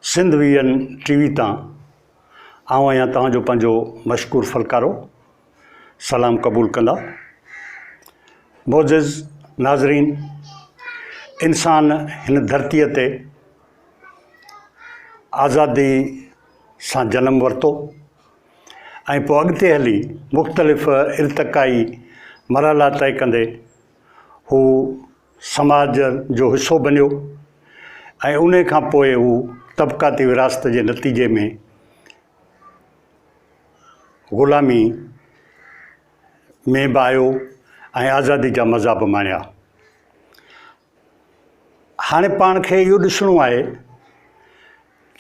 Sindh vision ٽي V تان آئون آهيان توهان جو پنهنجو مشڪور ڦلڪارو سلام قبول ڪندا معزز ناظرين انسان هن ڌرتيء تي آزادي سان جنم ورتو ۽ پوء اڳتي هلي مختلف ارتقائي مرحلا طئي ڪندي هو سماج جو حصو بنيو ۽ انهي کان پوء هو طبقاتي ورهاست جي نتيجي ۾ غلامي ۾ به آيو ۽ آزادي جا مزا به ماڻيا. هاڻي پاڻ کي اهو ڏسڻو آهي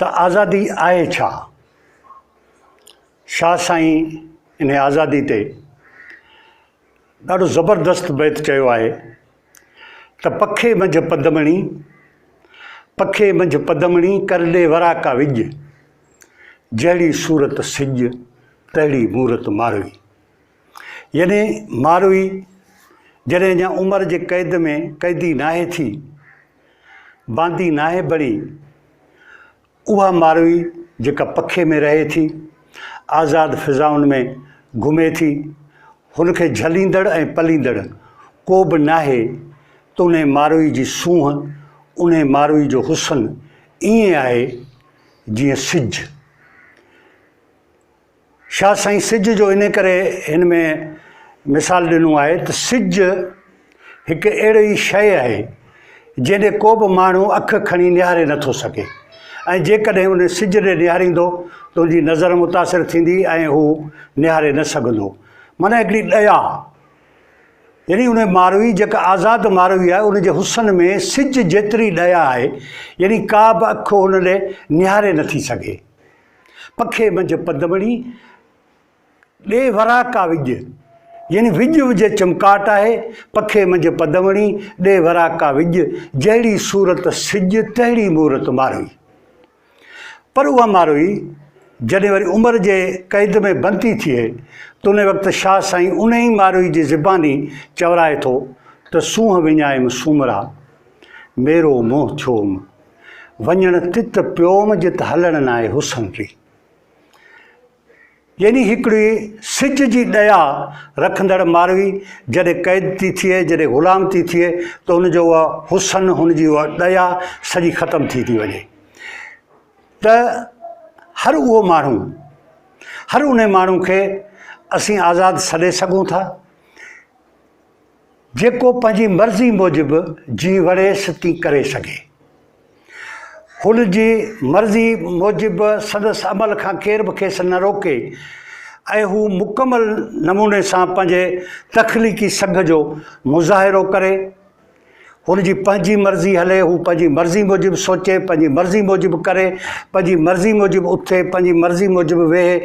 ته آزادي آهي ڇا؟ شاهه سائين انهي آزادي تي ڏاڍو زبردست بيت چيو آهي ته پکي منجهه پدمڻي، پکي منجهه پدمڻي ڪر ڏي وراڪا وڄ، جهڙي صورت سج تهڙي مورت ماروي. يعني ماروي جڏهن اڃا عمر جي قيد ۾ قيدي ناهي ٿي، باندي ناهي بڻي، اها ماروي جيڪا پکي ۾ رهي ٿي، آزاد فضائن ۾ گهمي ٿي، هن کي جهليندڙ ۽ پليندڙ ڪو به ناهي ته انهي ماروي جي سونهن، انهي ماروي جو حسن ائين آهي جيئن سج. شاهه سائين سج جو انهي ڪري هن ۾ مثال ڏنو آهي ته سج هڪ اهڙي شيء آهي جنهن ڏي ڪو به ماڻهو اک کڻي نهاري نٿو سگهي ۽ جيڪڏهن ان سج ڏي نهاريندو ته ان جي نظر متاثر ٿيندي ۽ هو نهاري نه سگهندو معنيٰ هڪڙي ڏيا يعني ان ماروي جيڪا آزاد ماروي آهي ان جي حسن ۾ سج جيتري ڏيا آهي يعني ڪا به اک ان ڏي نهاري نٿي سگهي. پکي منجهه پدمڻي، ڏي وراڪا وڄ، يعني وڄ جي چمڪاٽ آهي، پکي منجهه پدمڻي، ڏي وراڪا وڄ، جهڙي صورت سج، تهڙي مورت ماروئي. پر اها ماروئي جڏهن وري عمر جي قيد ۾ بند ٿي ٿئي ته ان وقت شاهه سائين انهي ئي ماروئي جي زباني چورائي ٿو ته سونهن وڃايم سومرا، ميرو منهن ٿيوم. وڃڻ تت پيوم جت هلڻ ناهي حسن ري. يعني هڪڙي سج جي ڏيا رکندڙ ماروي جڏهن قيد ٿي ٿئي، جڏهن غلام ٿي ٿئي ته هن جو اها حسن، هن جي اها ڏيا سڄي ختم ٿي ٿي وڃي. ته هر اهو ماڻهو، هر انهي ماڻهو کي اسين آزاد سڏي سگهون ٿا. جيڪو پنهنجي مرضي موجب جي وڻيس تين ڪري سگهي. هن جي مرضي موجب سندس عمل کان ڪير به کيس نه روڪي ۽ هو مڪمل نموني سان پنهنجي تخليقي سگهه جو مظاهرو ڪري. هن جي پنهنجي مرضي هلي، هو پنهنجي مرضي موجب سوچي، پنهنجي مرضي موجب ڪري، پنهنجي مرضي موجب اٿي، پنهنجي مرضي موجب ويهي،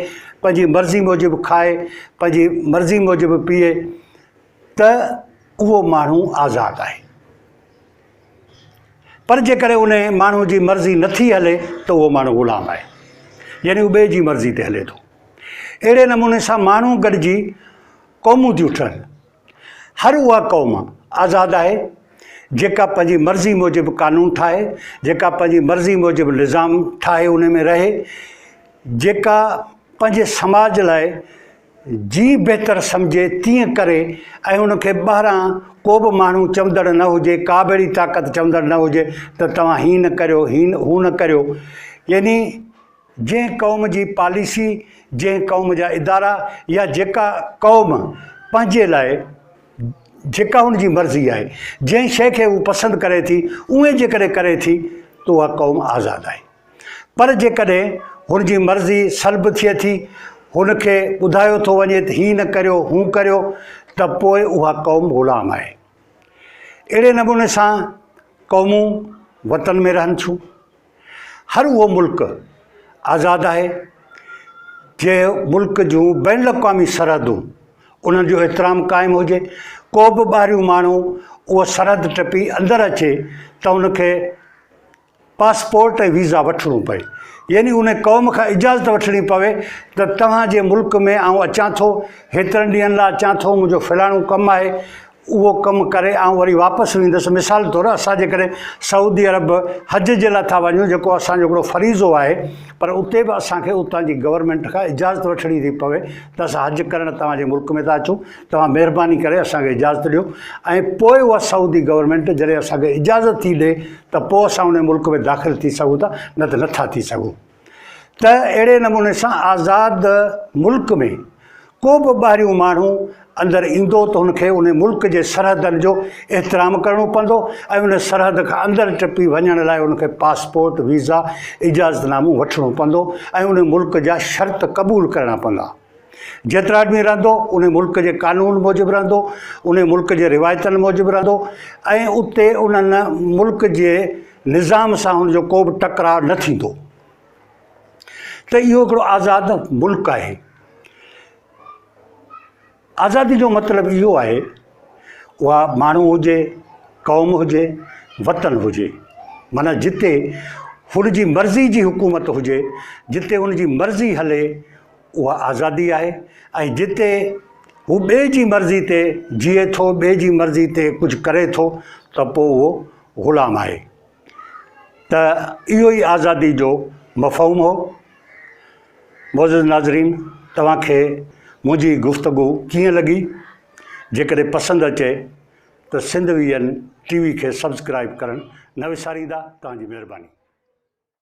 پنهنجي مرضي موجب کائي، پنهنجي مرضي موجب پيئي. ته اهو ماڻهو آزاد آهي. پر جيڪڏهن ان ماڻهو جي مرضي نٿي هلي ته اهو ماڻهو غلام آهي. يعني هو ٻئي جي مرضي تي هلي ٿو. اهڙي نموني سان ماڻهو گڏجي قومون ٿيون ٺهن. هر اها قوم آزاد آهي جيڪا پنهنجي مرضي موجب قانون ٺاهي، جيڪا پنهنجي مرضي موجب نظام ٺاهي ان ۾ رهي، جيڪا پنهنجي سماج لاء جيئن بهتر سمجهي تيئن ڪري ۽ ان کي ٻاهران ڪو به ماڻهو چوندڙ نه هجي، ڪا به اهڙي طاقت چوندڙ نه هجي ته توهان هيئن نه ڪريو، هيئن هون نه ڪريو. يعني جنهن قوم جي پاليسي، جنهن قوم جا ادارا يا جيڪا قوم پنهنجي لاء جيڪا هن جي مرضي آهي، جنهن شيء کي هو پسند ڪري ٿي، اونئين جيڪڏهن ڪري ٿي ته اها قوم آزاد آهي. پر جيڪڏهن هن جي مرضي سلب ٿئي ٿي، هن کي ٻڌايو ٿو وڃي ته هيئن نه ڪريو، هون ڪريو ته پوء اها قوم غلام آهي. اهڙي نموني سان قومون وطن ۾ رهن ٿيون. هر اهو ملڪ آزاد آهي، جنهن ملڪ جون بين الاقوامي سرحدون انهن جو احترام قائم هجي. ڪو به ٻاهريون ماڻهو اهو سرحد ٽپي اندر اچي ته ان کي پاسپورٽ ۽ ويزا وٺڻو پئي يعني ان قوم کان اجازت وٺڻي پوي ته توهان جي ملڪ ۾ آئون اچان ٿو، هيترن ڏينهن لاء اچان ٿو، منهنجو فلاڻو ڪم آهي، اهو ڪم ڪري آئون وري واپس ويندس. مثال طور اسان جيڪڏهن سعودي عرب حج جي لاء ٿا وڃون جيڪو اسان جو هڪڙو فريضو آهي پر اتي به اسان کي اتان جي گورنمينٽ کان اجازت وٺڻي ٿي پوي ته اسان حج ڪرڻ توهان جي ملڪ ۾ ٿا اچون توهان مهرباني ڪري اسان کي اجازت ڏيو ۽ پوء اها سعودي گورنمينٽ جڏهن اسان کي اجازت ٿي ڏي ته پوء اسان ان ملڪ ۾ داخل ٿي سگهون ٿا نه ته نٿا ٿي سگهون. ته اهڙي نموني سان آزاد ملڪ ۾ ڪو به ٻاهريون ماڻهو اندر ايندو ته ان کي ان ملڪ جي سرحدن جو احترام ڪرڻو پوندو ۽ ان سرحد کان اندر ٽپي وڃڻ لاء ان کي پاسپورٽ، ويزا، اجازت نامو وٺڻو پوندو ۽ ان ملڪ جا شرط قبول ڪرڻا پوندا. جيترا ڏينهن رهندو ان ملڪ جي قانون موجب رهندو، ان ملڪ جي روايتن موجب رهندو ۽ اتي انهن ملڪ جي نظام سان هن جو ڪو به ٽڪراء نه ٿيندو ته اهو هڪڙو آزاد ملڪ آهي. آزادي جو مطلب اهو آهي اها ماڻهو هجي، قوم هجي، وطن هجي معنيٰ جتي هن جي مرضي جي حڪومت هجي، جتي هن جي مرضي هلي اها آزادي آهي ۽ جتي هو ٻئي جي مرضي تي جيئي ٿو، ٻئي جي مرضي تي ڪجهه ڪري ٿو ته پوء اهو غلام آهي ته اهو ئي آزادي جو مفهوم هو. معزز ناظرين توهان کي منهنجي گفتگو ڪيئن لڳي؟ جيڪڏهن پسند اچي ته سنڌ وي اين ٽي وي کي سبسڪرائيب ڪرڻ نه وساريندا. توهان جي مهرباني.